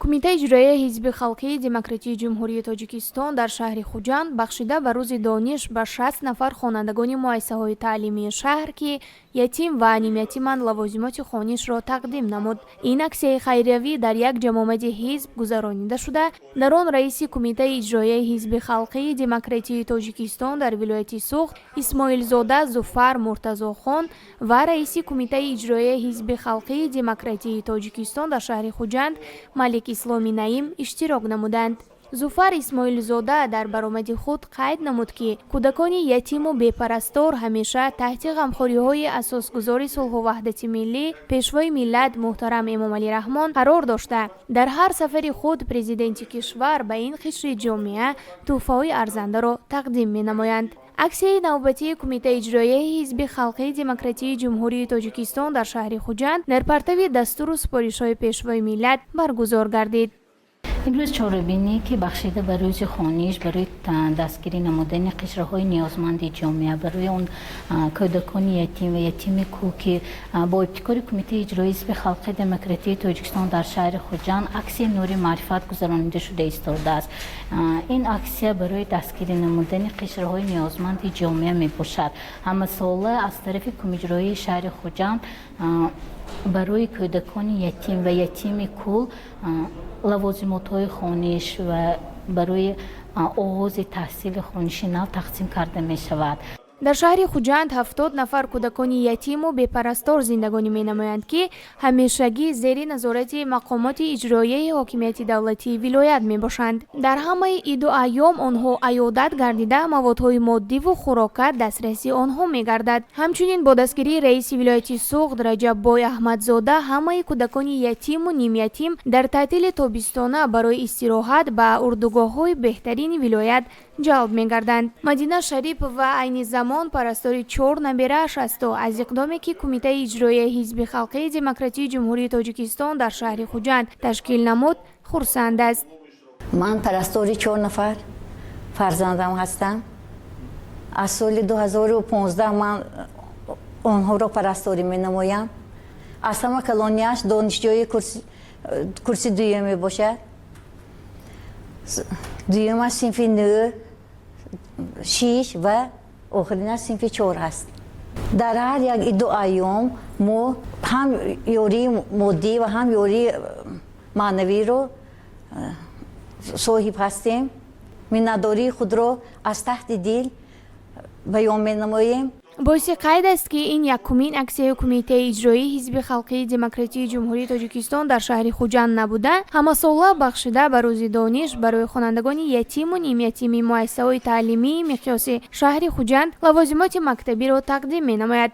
Кумитаи иҷроияи Ҳизби халқии демократии Ҷумҳурии Тоҷикистон дар шаҳри Хуҷанд бахшида ба Рӯзи дониш ба 60 нафар хонандагони муассисаҳои таълимии шаҳр, ки ятим ва нимятиманд, лавозимоти хонишро тақдим намуд. Ин аксияи хайриявӣ дар як ҷамъомади ҳизб гузаронида шуда, дар он раиси Кумитаи иҷроияи Ҳизби халқии демократии Тоҷикистон дар вилояти Суғд Исмоилзода Зуфар Муртазохон ва раиси Кумитаи иҷроияи Ҳизби халқии демократии Тоҷикистон дар шаҳри Хуҷанд Малик Исломи Наим иштирок намуданд. Зуфар Исмоилзода дар баромади худ қайд намуд, ки кӯдакони ятиму бепарастор ҳамеша таҳти ғамхориҳои асосгузори сулҳу ваҳдати миллӣ, Пешвои миллат муҳтарам Эмомалӣ Раҳмон қарор дошта, дар ҳар сафари худ президенти кишвар ба ин қишри ҷомеа тӯҳфаҳои арзандаро тақдим менамоянд. Аксияи навбатии Кумитаи иҷроияи Ҳизби халқии демократии Ҷумҳурии Тоҷикистон дар шаҳри Хуҷанд дар партави дастуру супоришҳои Пешвои миллат баргузор гардид. Имрӯз чорабинӣ, ки бахшида ба Рӯзи хониш, барои дастгирӣ намудани қишрҳои ниёзманди ҷомеа, барои он кӯдакони ятим ва ятими кул, ки бо ибтикори Кумитаи иҷроии Ҳизби халқии демократии Тоҷикистон дар шаҳри Хуҷанд аксияи «Нури маърифат» гузаронида шуда истодааст. Ин аксия барои дастгирӣ намудани қишрҳои ниёзманди ҷомеа мебошад. Ҳамасола аз тарафи кумиҷроии шаҳри Хуҷанд барои кӯдакони ятим ва ятими кул лавозимотҳои хониш ва барои оғози таҳсили хониши нав тақсим карда мешавад. Дар шаҳри Хуҷанд 70 нафар кӯдакони ятиму бепарастор зиндагонӣ менамоянд, ки ҳамешагӣ зери назорати мақомоти иҷроияи ҳокимияти давлатии вилоят мебошанд. Дар ҳамаи иду айём онҳо аёдат гардида, маводҳои моддиву хӯрока дастраси онҳо мегардад. Ҳамчунин бо дастгирии раиси вилояти Суғд Раҷаббой Аҳмадзода ҳамаи кӯдакони ятиму нимятим дар таътили тобистона барои истироҳат ба урдугоҳҳои беҳтарини вилоят ҷалб мегарданд. Мадина Шарипова айни замон парастори чор наберааш асту аз иқдоме, ки Кумитаи иҷроияи Ҳизби халқии демократии Ҷумҳурии Тоҷикистон дар шаҳри Хуҷанд ташкил намуд, хурсанд аст. Ман парастори чор нафар фарзандам ҳастам. Аз соли 2015 ман онҳоро парасторӣ менамоям. Аз ҳама калонияш донишҷӯи курси дуюм мебошад, дуюмаш синфи нӯ, шиш ва охиринаш синфи чор ҳаст. Дар ҳар як иду айём мо ҳам ёрии моддӣ ва ҳам ёрии маънавиро соҳиб ҳастем. Миннатдории худро аз таҳти дил баён менамоем. Боиси қайд аст, ки ин якумин аксияи Кумитаи иҷроии Ҳизби халқии демократии Ҷумҳурии Тоҷикистон дар шаҳри Хуҷанд набуда, ҳамасола бахшида ба Рӯзи дониш барои хонандагони ятиму нимятими муассисаҳои таълимии миқёси шаҳри Хуҷанд лавозимоти мактабиро тақдим менамояд.